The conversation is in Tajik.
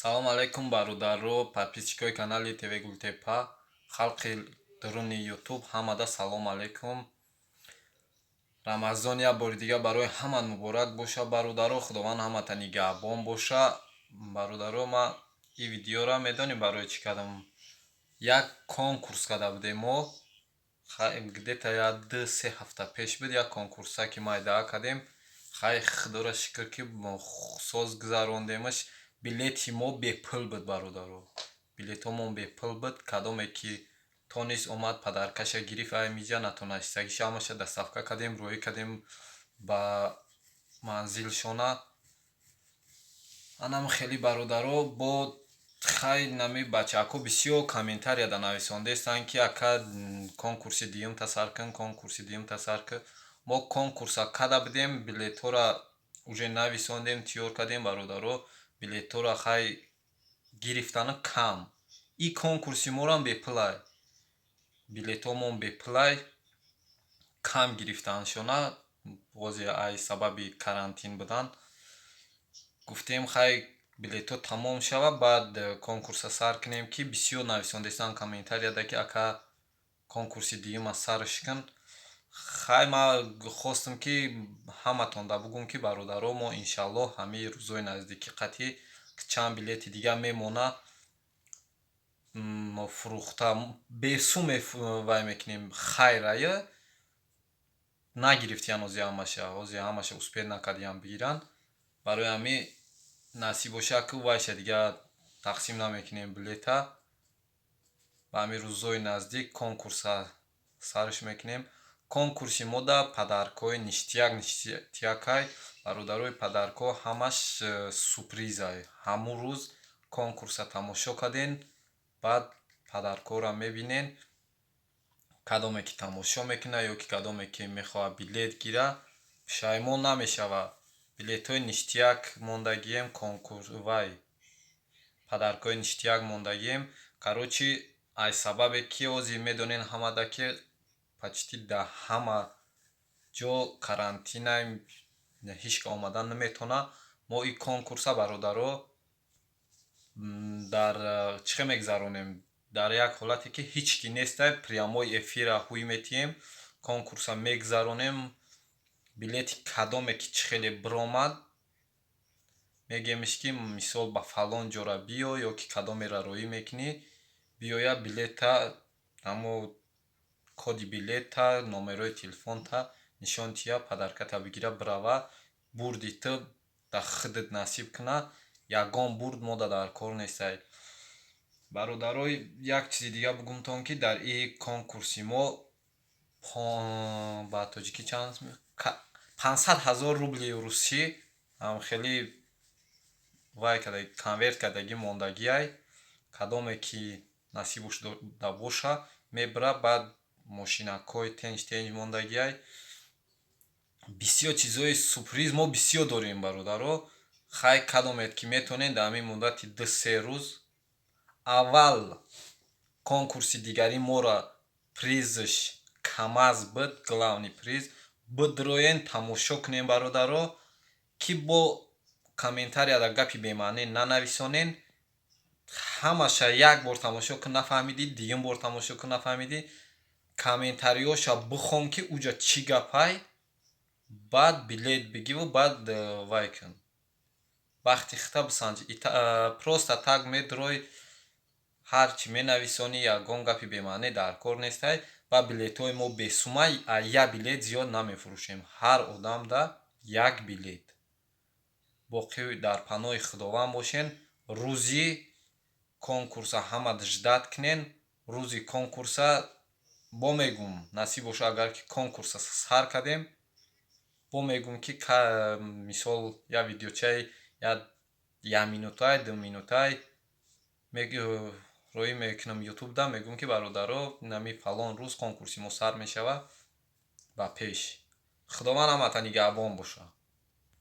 Салом алейкум, бародаро, подписчикои канали ТВ Гултепа, халқи дуруни Ютуб, ҳамада салом алейкум. Рамазон як бори дигар барои ҳама муборак боша, бародаро. Худованд ҳамата нигаҳбон боша. Бародаро, ман ин видеоро медонем барои чӣ кардам? Як конкурс карда будем мо, где-то як 2-3 ҳафта пеш буд, як конкурса, ки мо иддао кардем. Хай, худоро шукр, ки соз гузарондемаш. Билети мо бепул буд, бародаро, билетҳомон бепул буд. Кадоме ки тонист, омад, подаркаша гирифт. Аймиҷа натонастагиша ҳамаша доставка кардем, роҳӣ кардем ба манзилшона. Анам хеле, бародаро, бо хай нами бачаҳако бисёр комментарияда нависондаестанд, ки ака, конкурси дуюмта сар кун, конкурси дуюмта сар кун. Мо конкурса карда будем, билетҳоро уже нависондем, тиёр кардем, бародаро. Билетҳоро хай гирифтана кам. Ин конкурси морам бепулай, билетҳомон бепулай, кам гирифтаншона бозе ай сабаби карантин будан. Гуфтем, хай, билетҳо тамом шавад, баъд конкурса сар кунем, ки бисёр нависондаестанд комментарияда, ки ака, конкурси дуюма сарш кун. Хай, ман хостам, ки ҳаматонда бугӯм, ки бародаро, мо иншаллоҳ ҳамаи рӯзҳои наздикӣ қатъӣ чанд билети дигар мемона, фурӯхта бесум вай мекунем. Хайрая нагирифтиян ҳози ҳамаша, ҳози ҳамаша успеть накардиян бигиранд. Барои ҳамин насиб боша, ки вайша дигар тақсим намекунем билета. Ба ҳамин рӯзҳои наздик конкурса сарш мекунем. Конкурси мо да подаркҳои ништяк, ништякай, бародарои, подаркҳо ҳамаш сюрпризай. Ҳамун рӯз конкурса тамошо карден, баъд подаркҳоро мебинен. Кадоме ки тамошо мекунад ё ки кадоме ки мехоҳад билет гирад, пушаймон намешавад. Билетҳои ништяк мондагием, конкурс вай подаркҳои ништяк мондагием. Короче, аз сабабе ки ҳозир медонен ҳамада, ки почти дар ҳама ҷо карантинай, ҳеҷ ка омадан наметавонад. Мо ин конкурса, бародаро, дар чӣ хел мегузаронем? Дар як ҳолате ки ҳеҷ ки нестай, прямой эфира ҳуй метиҳем, конкурса мегузаронем. Билети кадоме ки чӣ хеле биромад, мегӯемш, ки мисол ба фалон ҷора биё ё ки кадомеро роҳӣ мекунӣ, биёя, билета, ҳамо коди билета, номерои телефонта нишон тия, подарката бигира, бирава. Бурди ту дар худат насиб куна, ягон бурд мода дар кор нестай. Бародаро, як чизи дига бугумтон, ки дар ин конкурси мо ба тоҷикӣ чанд, 500 000 рубли русӣ хеле вай карда, конверт кардагӣ мондагиай. Кадоме ки насибуш да боша, мебара. Баъд мошинакҳои тенҷ тенҷ мондагиай, бисёр чизҳои сюрприз мо бисёр дорем, бародаро. Хай, кадомед ки метавонед, дар ҳамин муддати 2-3 рӯз аввал конкурси дигари моро, призш КамАЗ буд, главный приз, бидроен, тамошо кунем, бародаро, ки бо комментарияда гапи бемаънӣ нанависонен. Ҳамаша як бор тамошо кун, нафаҳмидӣ, дуюм бор тамошо кун, нафаҳмидӣ, комментариҳоша бихон, ки уҷа чӣ гапай. Баъд билет бигиву баъд вай кун, вақти хита бисанҷ. Просто так медурой, ҳар чӣ менависонӣ, ягон гапи бемаънӣ дар кор нестай. Ва билетҳои мо бесумай, як билет зиёд намефурӯшем, ҳар одамда як билет. Боқӣ дар паноҳи Худованд бошен. Рӯзи конкурса ҳама ждать кунен. Рӯзи конкурса бо мегӯм, насиб боша, агар ки конкурса сар кардем, бо мегӯм, ки мисол як видеочаи як минутай, 2 минутай роҳӣ мекунам Ютубда, мегӯм, ки бародаро, нами фалон рӯз конкурси мо сар мешавад. Ба пеш, Худованд ҳамата нигаҳбон бошад.